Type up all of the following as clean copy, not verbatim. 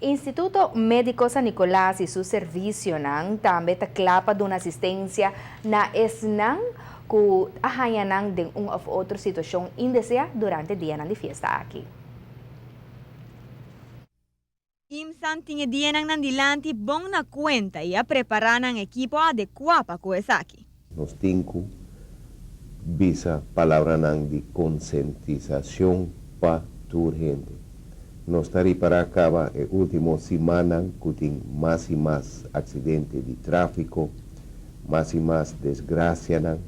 Instituto Medico San Nicolas y su servicionan tambe ta cla pa duna asistencia na esnan cu a haya nan den un of otro situacion indesea durante dianan di fiesta aki. IMSAN tin e dianan nan dilanti bon na cuenta y a prepara nan ekipo adecua pa cu esaki. Nos tin ku bisa palabranan di konsientisashon pa tur hende. Nos ta ripará kaba e último simannan ku tin mas i mas aksidente di tráfiko, mas i mas desgrasianan,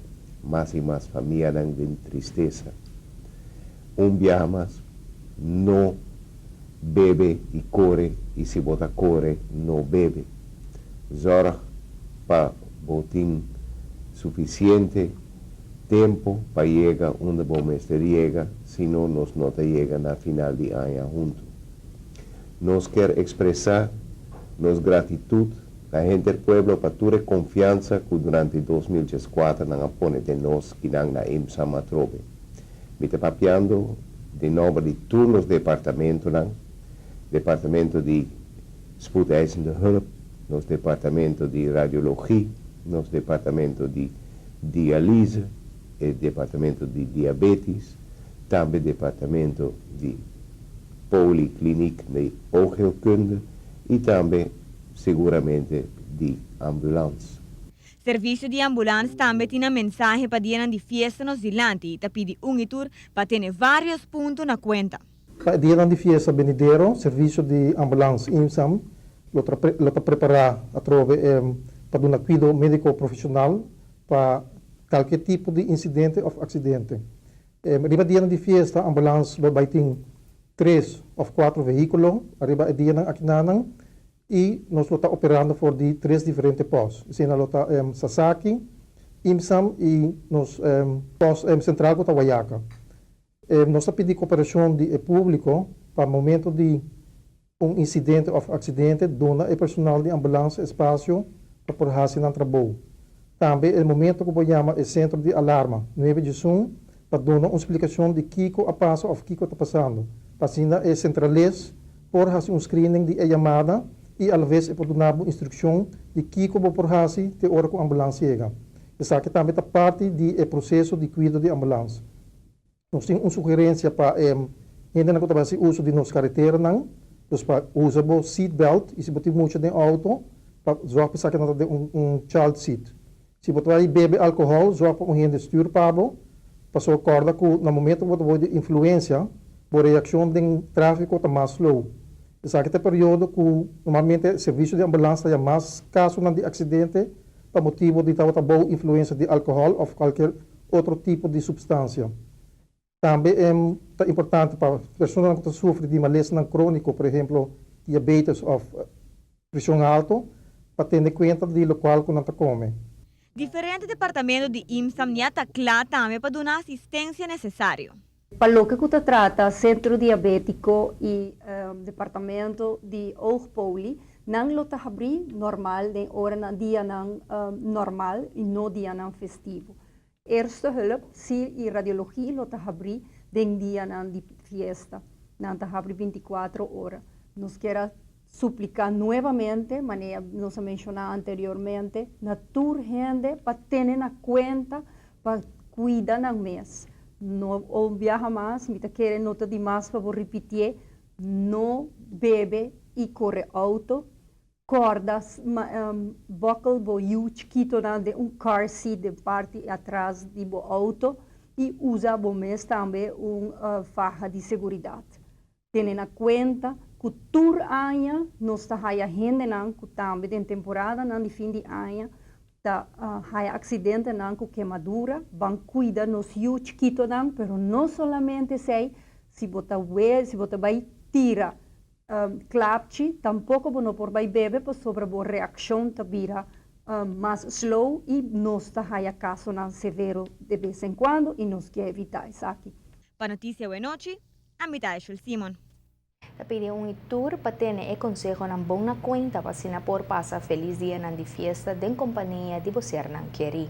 mas i mas famianan den tristesa. Un biaha mas, no bebe i kore i si bo ta kore no bebe. Zòrg pa bo tin sufisiente tempu pa yega unda bo mester yega, sino nos no ta yega na final di aña huntu. Nos kier ekspresá nos gratitut na henter pueblo pa tur e konfiansa ku durante 2014 nan a pone den nos kinan na IMSAM atrobe. Mi ta papiando den nomber di tur nos departamentonan, departamento di Spoedeisende Hulp, nos departamento di Radiologie, nos departamento di Dialyse, e departamento di Diabetes, tambe departamento di Polikliniek di Oogheelkunde y tambe seguramente di Ambulance. Servisio di ambulans tambe tin nan mensahe pa dianan di fiesta nos dilanti i ta pidi un i tur pa tene vários punto na kuenta. Pa e dianan di fiesta benidero, servisio di ambulans IMSAM lo ta lo ta prepará atrobe pa duna kuido médiko profeshonal pa kalke tipo di insidente òf aksidente. Riba dianan di fiesta ambulans lo bai tin tres òf kuatro vehíkulo ariba e dianan akinanan. I nos lo ta operando for di tres diferente pòst. Esei lo ta Sasaki, IMSAM i nos pòst sentral ku ta Wayaca. Nos ta pidi koperashon di e públiko pa momento di un insidente òf aksidente duna e personal di ambulans espasio pa por hasi nan trabou. Tambe e momento ku bo yama e sentro di alarma nuebe djesun pa duna un splikashon di kiko a pasa òf kiko ta pasando, pa asina e sentrales por hasi un screening di e yamada i alaves e por duna bo instrukshon di kiko bo por hasi te ora ku ambulans yega. Esaki tambe ta parti di e proseso di kuido di ambulans. Nos tin un sugerensia pa e hendenan ku ta bai hasi uso di nos kareteranan, dus pa usa bo seat belt i si bo tin mucha den outo pa zorg pa esaki nan ta den un child seat. Si bo ta bai bebe alkohòl, zorg pa un hende stür pa bo, pasobra kòrda ku na momento ku bo ta bou di influensia, bo reakshon den tráfiko ta mas slow. Esaki ta e periodo ku normalmente servisio di ambulans ta haña mas kasonan di aksidente pa motibu di tabata bou influensia di alkohòl òf kualker otro tipo di supstansia. Tambe ta importante pa personanan ku ta sufri di malesanan króniko, por ehemplo diabetes òf preshon alto, pa tene kuenta di lokual ku nan ta kome. Diferente departamento di IMSAM ya ta kla tambe pa duna asistensia nesesario. Pa loke ku ta trata Sentro Diabétiko i Departamento di Oogpoli, nan lo ta habrí normal den oranan, dianan normal i no dianan festivo. Eerste hulp, si i radiologie lo ta habrí den dianan di fiesta. Nan ta habri binticuatro ora. Nos kier a supliká nuevamente, manera nos a menshoná anteriormente, na tur hende pa tene na kuenta pa kuida nan mes. No un biaha mas, mi ta kere no ta dimas pa bo ripitié, no bebe i kore outo. Kòrda bòkel bo yu chikitonan den un car seat den parti atras di bo outo i usa bo mes tambe un faha di seguridat. Tene na kuenta ku tur aña nos ta haya hendenan ku tambe den temporadanan di fin di aña ta haya aksidentenan ku kemadura. Ban kuida nos yu chikitonan, pero no solamente esei, si bo ta we, si bo ta bai tira Klapchi, tampoco bo no por bay bebe pasobra bo reaccion ta bira mas slow y nos ta haya casonan severo de bes en cuando y nos kier evita esaki. Pa Noticia Wenochi, ami ta Eshel Simon. Ta pidi un y tur pa tene e consehonan bon na cuenta pa asina por pasa feliz dianan di fiesta den compania di bo sernan keri.